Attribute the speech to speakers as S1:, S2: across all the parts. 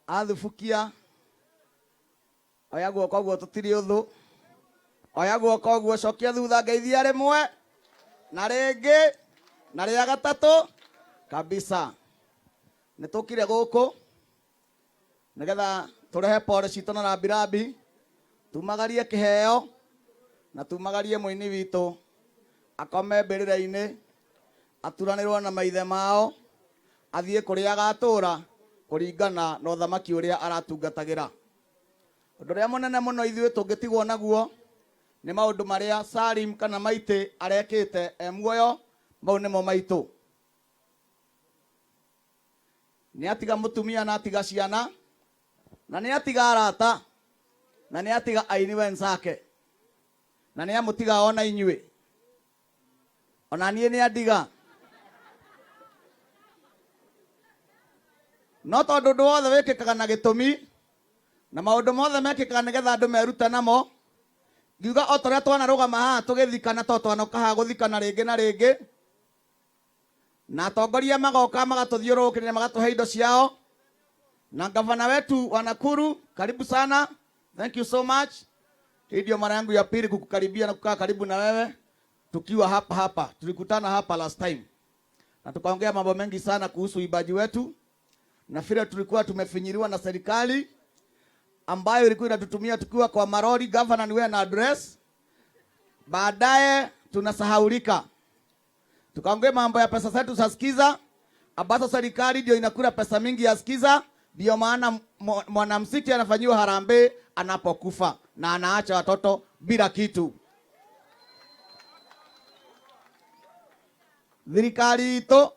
S1: Athubukia oya guoko guo tũtirĩ ũthũ, oya guoko guo cokia thutha ngeithia rĩmwe na rĩngĩ na rĩa gatatũ kabisa. Nĩ tũkire gũkũ nĩgetha tũrehe pore citũ na rambirambi, tumagarie kĩheo na tumagarie mũini witũ akome mbĩrĩra-inĩ, aturanĩrwo na maithe mao, athiĩ kũrĩa agatũra kũringana na ũthamaki ũrĩa aratungatagĩra. Ũndũ ũrĩa mũnene mũno ithuĩ tũngĩtigwo naguo nĩ maũndũ marĩa Salim kana Maitĩ arekĩte e muoyo, mau nĩmo maitũ. Nĩ atiga mũtumia na atiga ciana na nĩ atiga arata na nĩ atiga aini wenzake na nĩ amũtiga ona inyuĩ. Ona niĩ nĩ andiga. No tondũ ũndũ wothe wĩkĩkaga na gĩtũmi na maũndũ mothe mekĩkaga nĩgetha andũ merute namo, ngiuga o ta ũrĩa twanarũgama haha tũgĩthikana to twanoka haha gũthikana rĩngĩ na rĩngĩ, na atongoria magoka magatũthiũrũrũkĩria magatũhe indo ciao. Na gavana wetu wa Nakuru, karibu sana, thank you so much. Hii ndio mara yangu ya pili kukukaribia na kukaa karibu na wewe tukiwa hapa hapa. Tulikutana hapa last time na tukaongea mambo mengi sana kuhusu uimbaji wetu na vile tulikuwa tumefinyiliwa na serikali ambayo ilikuwa inatutumia tukiwa kwa marori. Governor ni wewe na address, baadaye tunasahaulika. Tukaongea mambo ya pesa zetu za Skiza ambazo serikali ndio inakula pesa mingi ya Skiza. Ndio maana mwanamuziki anafanyiwa harambee anapokufa na anaacha watoto bila kitu. Thirikari itũ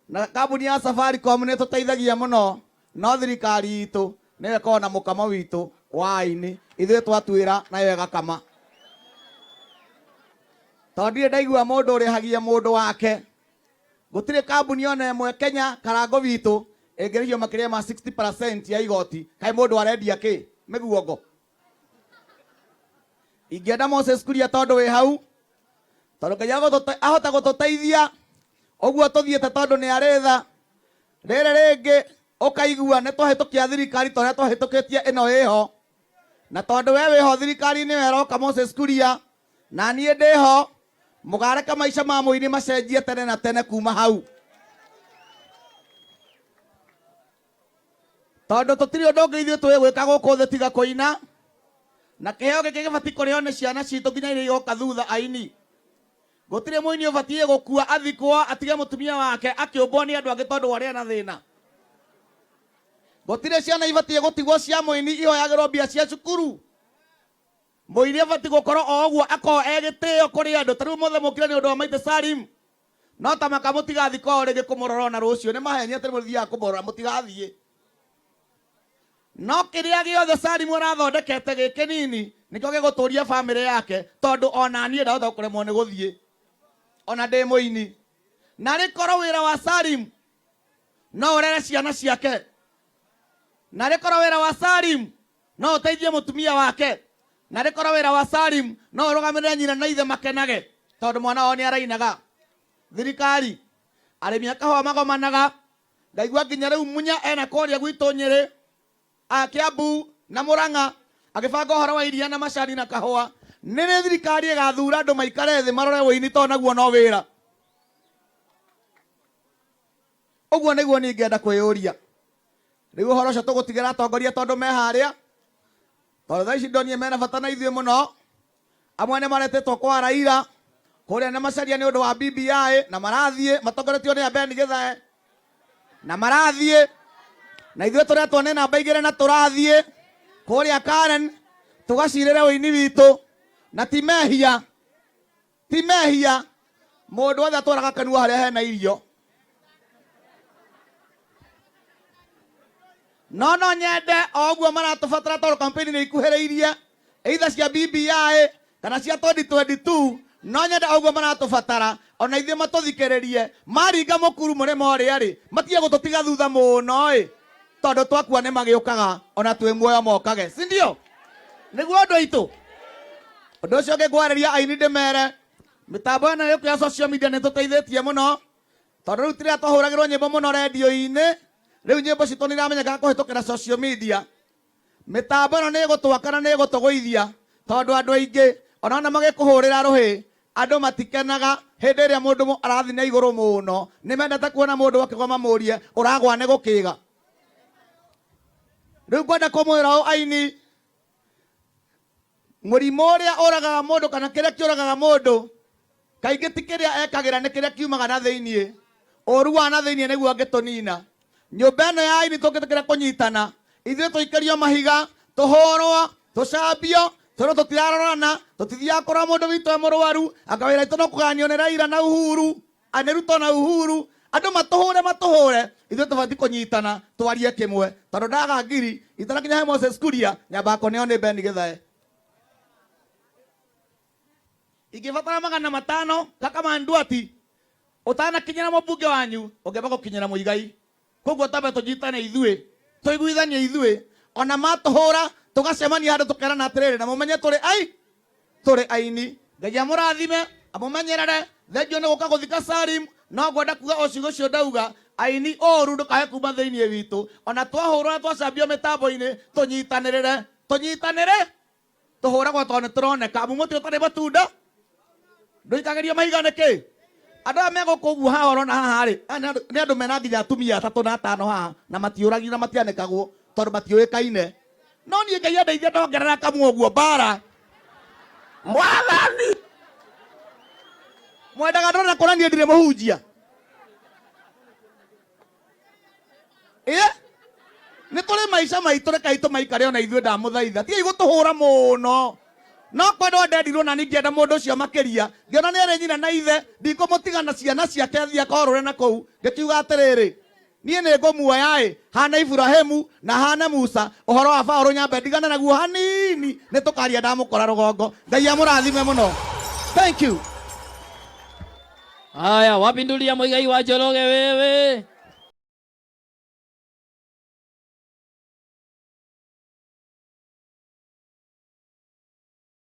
S1: na kambuni ya Safaricom nĩ tũteithagia mũno, no thirikari itũ nĩyo ĩkoragwo na mũkamo witũ wa aini, ithuĩ twatuĩra nayo ĩgakama. Tondũ ndirĩ ndaigua mũndũ ũrĩhagia mũndũ wake. Gũtirĩ kambuni ona ĩmwe Kenya Karango witũ ĩngĩrĩhio makĩria ma 60% ya igoti. Kaĩ mũndũ arendia kĩ? Mĩguongo. Ingĩenda Moses Kuria tondũ wĩ hau, tondũ Ngai ahota gũtũteithia ũguo tũthiĩte tondũ nĩ arĩ tha. Rĩrĩ rĩngĩ ũkaigua nĩ twahĩtũkia thirikari ta ũrĩa twahĩtũkĩtie ĩno ĩho, na tondũ we wĩho thirikari-inĩ ĩyo ĩroka Moses Kuria na niĩ ndĩho, mũgareke maica ma mũini macenjie tene na tene kuma hau, tondũ tũtirĩ ũndũ ũngĩ ithuĩ tũĩ gwĩka gũkũ thĩ tiga kũina, na kĩheo gĩkĩ gĩbatiĩ kũrĩo nĩ ciana citũ nginya iria igoka thutha aini. Gũtirĩ mũini ũbatiĩ gũkua athikwo atige mũtumia wake akĩũmbwo nĩ andũ angĩ tondũ wa ũrĩa na thĩna. Gũtirĩ ciana ibatiĩ gũtigwo cia mũini ihoyagĩrwo mbia cia cukuru. Mũini abatiĩ gũkorwo o ũguo akorwo e gĩtĩo kũrĩ andũ. Ta rĩu ũmũthĩ mũkire nĩ ũndũ wa Maitũ Salim, no ta maka mũtigathiĩ kwao rĩngĩ kũmũrora ona rũciũ. Nĩ maheni atĩ mũthiaga kũmũrora, mũtigathiĩ. No kĩrĩa gĩothe Salimu arathondekete gĩ kĩnini nĩkĩo gĩgũtũria famĩlĩ yake, tondũ ona niĩ ndahota kũremwo nĩ gũthiĩ ona ndĩ mũini. Narĩ korwo wĩra wa Salimu no ũrere ciana ciake, narĩ korwo wĩra wa Salimu no ũteithie mũtumia wake, narĩ korwo wĩra wa Salimu no ũrũgamĩrĩre nyina na ithe makenage tondũ mwana wao nĩ arainaga. Thirikari, arĩmi a kahũa magomanaga, Ngaigua nginya rĩu Munya ena kũrĩa gwitũ Nyĩrĩ, a Kĩambu na Mũrang'a agĩbanga ũhoro wa iria na macani na kahũa. Nĩ rĩ thirikari ĩgathura andũ maikare thĩ marore ũini tondũ naguo no wĩra? Ũguo nĩguo niĩ ingĩenda kwĩyũria. Rĩu ũhoro ũcio tũgũtigĩra atongoria tondũ me harĩa, tondũ thaa ici ndonire mena bata na ithuĩ mũno. Amwe nĩ maretĩtwo kwa Raila kũrĩa na Macharia nĩ ũndũ wa BBI na marathiĩ matongoretio nĩ Abeni Gĩthae na marathiĩ na ithuĩ tũretwo nĩ namba igĩrĩ na tũrathiĩ kũrĩa Karen tũgacirĩre ũini witũ na ti mehia, ti mehia mũndũ wothe atwaraga kanua harĩa hena irio. No no nyende o ũguo maratũbatara tondũ campaign nĩ ikuhĩrĩirie, either cia BBI kana cia 2022, no nyende o ũguo maratũbatara ona ithuĩ matũthikĩrĩrie. Maringa mũkuru mũrĩmo ũrĩa rĩ, matige gũtũtiga thutha mũno ĩ, tondũ twakua nĩ magĩũkaga ona twĩ muoyo mokage, si ndio? Nĩguo ũndũ witũ. Ũndũ ũcio ũngĩ ngwarĩria aini ndĩmere, mĩtambo ĩno yũkũ ya social media nĩ ĩtũteithĩtie mũno, tondũ rĩu tiria twahũragĩrwo nyĩmbo mũno rendio-inĩ, Rĩu nyĩmbo citũ nĩ iramenyeka kũhĩtũkĩra social media. Mĩtambo ĩno nĩ ĩgũtwaka na nĩ ĩgũtũgũithia tondũ andũ aingĩ ona magĩkũhũrĩra rũhĩ andũ matikenaga hĩndĩ ĩrĩa mũndũ arathiĩ na igũrũ mũno. Nĩ mendete kuona mũndũ akĩgwa mamũrie ũragwa nĩ gũkĩga. Rĩu ngwenda kũmwĩra ũũ aini, mũrimũ ũrĩa ũragaga mũndũ kana kĩrĩa kĩũragaga mũndũ kaingĩ ti kĩrĩa ekagĩra, nĩ kĩrĩa kiumaga na thĩiniĩ. Ũru wa na thĩiniĩ nĩguo angĩtũnina. Nyũmba ĩno ya aini tũngĩtĩkĩra kũnyitana, ithuĩ tũikĩrio mahiga, tũhũrwo, tũcambio, tondũ tũtirarorana, tũtithiaga kũrora mũndũ witũ e mũrwaru, anga wĩra witũ no kũgayanio nĩ Raila na Uhuru, nĩ Ruto na Uhuru, andũ matũhũre matũhũre, ithuĩ tũbatiĩ kũnyitana twarie kĩmwe, tondũ ndaga ngiri itanakinya he Moses Kuria, nyambaga kũneo nĩ Ben Githae. Ingĩbatara 500 kaka Manduati, ũtanakinyĩra mũmbunge wanyu, ũngĩamba gũkinyĩra Muigai. Koguo tambe tũnyitane ithuĩ, tũiguithanie ithuĩ, ona matũhũra tũgacemania handũ tũkerana atĩrĩrĩ, na mũmenye tũrĩ ai, tũrĩ aini. Ngai amũrathime, amũmenyerere. Thengiũ nĩ gũka gũthika Salim, no ngwenda kuga o ciugo icio ndauga, aini ũru ndũkae kuma thĩiniĩ witũ. Ona twahũrwo na twacambio mĩtambo-inĩ, tũnyitanĩrĩre, tũnyitanĩre. Tũhũragwo tondũ nĩ tũroneka, amu mũtĩ ũtarĩ matunda ndũikagĩrio mahiga nĩkĩ? Andũ aya me gũkũ ũguo haha ũrona haha rĩ, aya nĩ andũ mena nginya atumia 3 na 5 haha, na matiũragio na matianĩkagwo tondũ matiũĩkaine. No niĩ Ngai andeithia ndongerera kamwe ũguo mbara.
S2: Mwathani!
S1: Mwendaga ndona kũrĩa niĩ ndirĩ mũhunjia. Ĩ? Nĩ tũrĩ maica maitũ, rekei tũmaikare ona ithuĩ ndamũthaitha. Tigai gũtũhũra mũno. No kwendwo ndendirwo na niĩ ngĩenda mũndũ ũcio makĩria. Ngĩona nĩ arĩ nyina na ithe, ndikũmũtiga na ciana ciake athiĩ akorũre na kũu. Ngĩkiuga atĩrĩrĩ, niĩ nĩ ngũmuoya ĩ, hane Iburahĩmu na hane Musa. Ũhoro wa Paũlũ nyambe ndigane naguo hanini, nĩ tũkaria ndamũkora rũgongo. Ngai amũrathime mũno. Thank you.
S3: Haya, wapindulia Muigai wa Njoroge wewe.